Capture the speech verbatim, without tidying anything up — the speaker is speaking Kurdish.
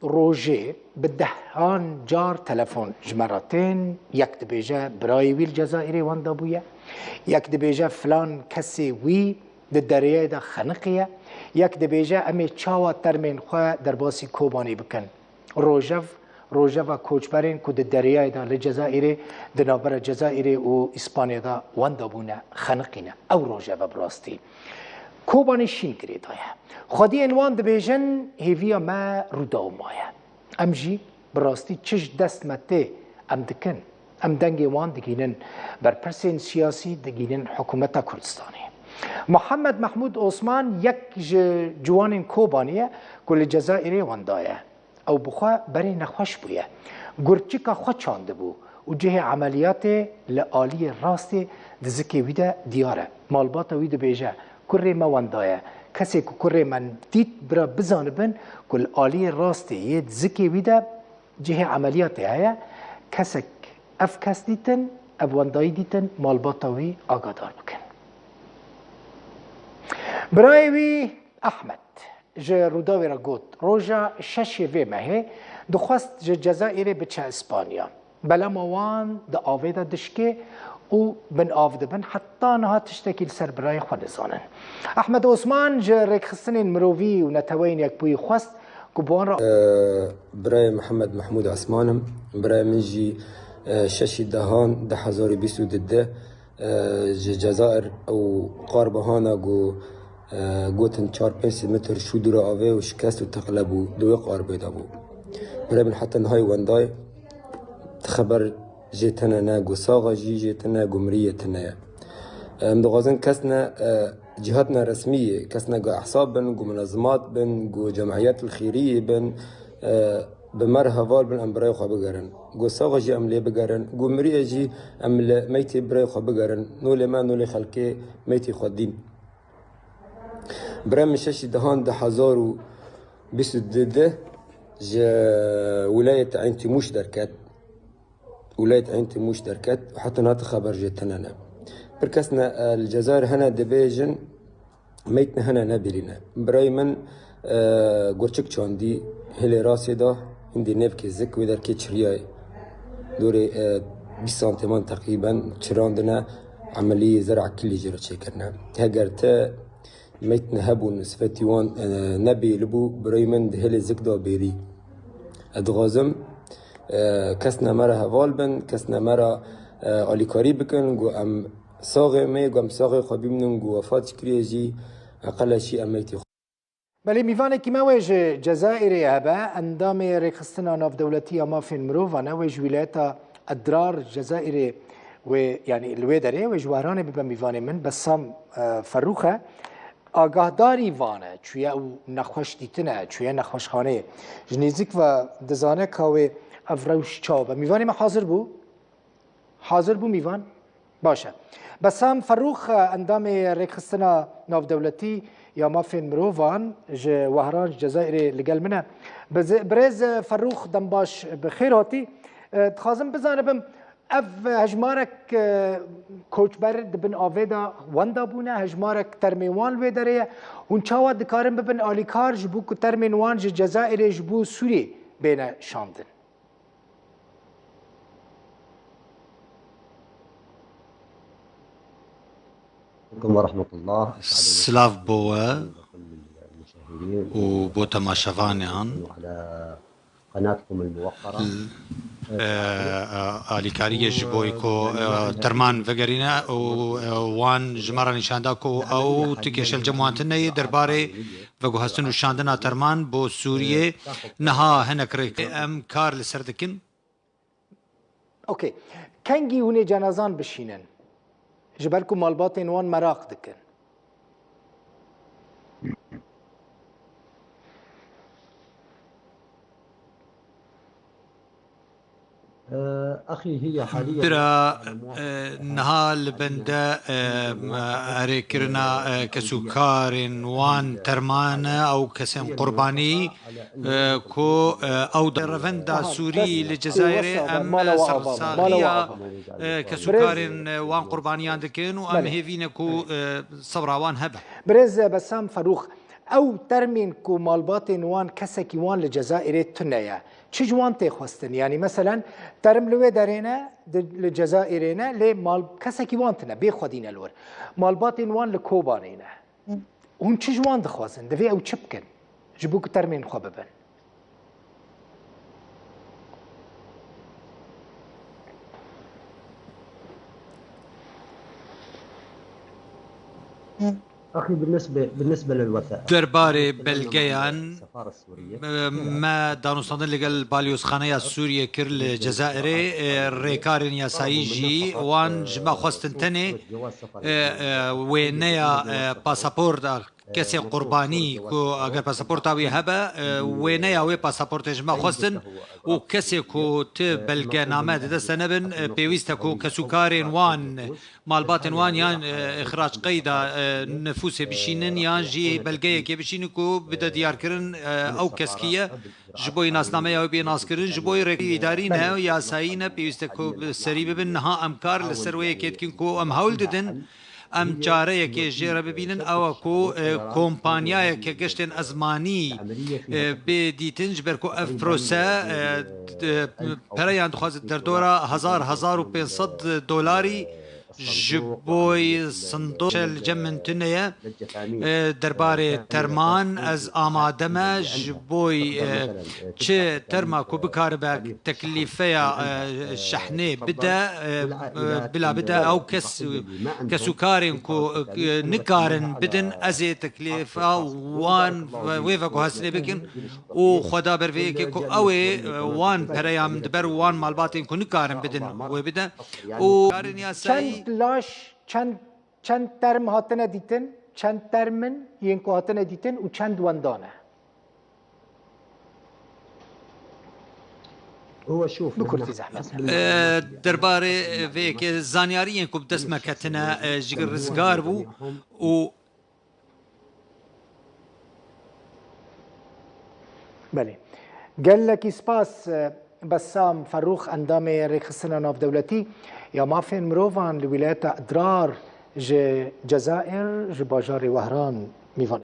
Rojê bi dehan car telefon ji me re tên, yek dibêje birayê wî li Cezayirê wenda bûye, yek dibêje filan kesê wî di deriyayê de xeniqiye, yek dibêje em ê çawa termên xwe derbasî Kobanê bikin. Rojev, rojeva koçberên ku di deriyayê de li Cezayirê, di navbera Cezayirê û Îspanyê de wenda bûne, xeniqîne. Ew rojeve bi rastî Kobanê şîn girêdaye. Xwediyên wan dibêjin, hêviya me Rûdaw maye. Em jî bi rastî çi ji dest me tê, em dikin. Em dengê wan digînin, berpirsên siyasî digînin hikûmeta Kurdistanê. Muhammed Mehmûd Osman yek ji ciwanên Kobanê ye ku li Cezayirê wenda ye. Ew bi xwe berê nexweş bûye. Gurçika xwe çandibû û cihê emeliyatê li aliyê rastê di zikê wî de diyar e. Malbata wî dibêje, kurê me wenda ye. Kesê ku kurê me dît, bira bizanibin ku li aliyê rastê yê di zikê wî de cihê emeliyatê heye. Kesek ev kes dîtin, ev wendayî dîtin, malbata wî agadar bikin. Birayê wî Ahmed ji Rûdawê re got, roja şeşê vê mehê dixwest ji Cezayirê biçe Îspanya. Belema wan di avê de dişkê û bin av dibin, heta niha tiştekî li ser birayê xwe nizanin. Ahmed Osman ji rêkxistinên mirovî û Neteweyên Yekbûyî xwest ku bi wan re Birayê Mihemed Mehmûd Esman im. Birayê min jî, e, şeşî dehan du hezar û bîst û du de, e, ji Cezayir ew qarbihana ku, e, gotin çar pênc sed metr şû dûra avê û şikest û teqle bû, di wê qarbê de bû. Birayê min heta niha yê wenda ye, ti xeber jê tine ne, ku sax e jî jê tine, ku mirî yê tine ye. Em dixwazin kesne, e, cîhatne resmî yê, kesne ku ehsab bin, ku munezimat bin, ku cemiyet xêrî yê bin, e, bi me re heval bin, em birayê xwe bigerin. Ku sax e jî em lê bigerin, ku mirî ye jî em li meytê birayê xwe bigerin. Nolê me, nolê xelkê meytê xwe dîn. Birayê min şeşî dehan du hezar û bîst û du de ji wilayet Eyn Tîmûş derket. Wilayet Eyn Tîmûş derket û heta niha ti xeber jê tine ne. Pir kes ne, e, li Cezayir hene dibêjin, meyt ne hene nebîrîne. Birayê min, e, gurçik çandî hêlê rastê de, hindî nêvkê zik wê derkê çiriyayê. Dorê, e, bîst santiman teqrîben çirandine, emelî zera kilî jê re çêkirine. Heger te meyt ne hebûn, sifetî wan, e, nebêlibû, birayê min di hêlê zik de bêrî. Ez dixwazim, e, kesne me re heval bin, kesne me re, e, alîkarî bikin, ku em saxê me, ku em saxê xwe bimînin, ku wefat jî kiriye jî, eqele jî em meytê xwe. Belê, mîvanekî me wê ji Cezayirê hebe, endamê Rêxistina Navdewletî ya Mafên Mirovan e, wê ji wîlayeta Edrar, Cezayirê, wê, yanî li wê derê, wê ji Wehranê bibe mîvanê min, Bessam, e, Ferrûx e. Agahdarî van e, çûye û nexweş dîtine, çûye nexweşxaneyê. Ji nêzîk ve dizane ka wê ev rewş çawa be. Mîvanê me hazir bû? Hazir bû mîvan? Baş e. Bessam Ferrûx, endamê Rêkxistina Navdewletî ya Mafên Mirovan ji Wehran, ji Cezayirê li gel min e. Biz-, birêz Ferrûx, dem baş, bi xêr hatî. E, dixwazim bizanibim, ev hejmarek, e, koçber di bin avê de wenda bûne, hejmarek termê wan li wê derê ye. Hûn çawa dikarin bibin alîkar ji bo ku termên wan ji Cezayirê, ji bo Sûriyê bêne şandin? عليكم ورحمة الله. Silav bo we û bo temaşevanyan. قناتكم الموقرة. E, e, alîkariyê ji bo ku, e, terman vegerîne û, e, wan ji me re nîşan da ku ew tu kêşe li cem wan tune yê derbarê veguhestin û şandina terman bo Sûriyê. Niha hinek rêk em kar li ser dikin. Okey. Kengî hûn ê cenazan bişînin? Ji ber ku malbatên wan meraq dikin. Bira, e, niha li bende, e, erêkirina, e, kesûkarên wan terman e, ew kesên qurbanî, e, ku, e, ew di revenda Sûrî li Cezayirê em sersaxiya, e, kesûkarên, e, wan qurbaniyan dikin û em hêvî ne ku, e, sebra wan hebe. Birêz Bessam Ferûx, Ew termên ku malbatên wan, kesekî wan li Cezayirê tune ye. Çi ji wan tê xwestin? Yanî meselen term li wê derê ne, di, li Cezayirê ne, lê mal, kesekî wan tune, bê xwedî ne li wir. Malbatên wan li Kobanê ne. Hûn çi ji wan dixwazin? Divê ew çi bikin? Ji bo ku termên xwe bibin. أخي، بالنسبة بالنسبة للوثائق، Derbarê belgeyan, e, me danûstandin li gel Balyozxaneya Sûriyê kir li Cezayirê. E, rêkarên yasayî jî wan ji me xwestin tenê, e, e, wêneya, e, pasaporta kesê qurbanî ku eger pasaporta wî hebe, e, wêneya wê pasaportê ji me xwestin û kesê ku ti belgename di dest de nebin, e, pêwîst e ku kesûkarên wan, malbatên wan yan, e, îxrac qeyda, e, nifûsê bişînin yan jî belgeyekê bişînin ku bide diyarkirin, e, ew keskî ye. Ji bo nasnameya wê bê naskirin, ji bo rêkê îdarî ne, yasayî ne, pêwîst e ku bi serî bibin. Niha em kar li ser wê yekê dikin ku em hewl didin, em çareyekê jê re bibînin, ew e ku, e, kompanyayeke geştên ezmanî, e, bê dîtin, ji ber ku ev prose, e, d-, pereyan dixwaze derdora hezar, hezar û pênc sed dolarî ji boy sindoqe li cem min tune ye. E, derbarê terman ez amade me ji boy, e, çi terma ku bikaribe teklîfeya, e, şehnê bide, e, e, bila bide ew kes, kesûkarên ku, e, nikarin bidin, ez ê teklîfa wan ve, wê veguhestinê bikin û xwe da ber vê yekê ku ew ê, e, wan pereya min diber û wan malbatên ku nikarin bidin wê bide û karên yasayî. Çend laş, çend, çend term hatine dîtin, çend term in yên ku hatine dîtin û çend wenda ne? هو شوف، Bi kurtî zehmet. E, derbarê vê yekê zanyariyên ku bi dest me ketine, e, ji rizgar bû û Belê. Gelekî spas, e, Bessam Ferrûx, endamê Rêxistina Navdewletî ya Mafên Mirovan li wîlayeta Idrar ji Cezayir, ji bajarê Wehran mîvan.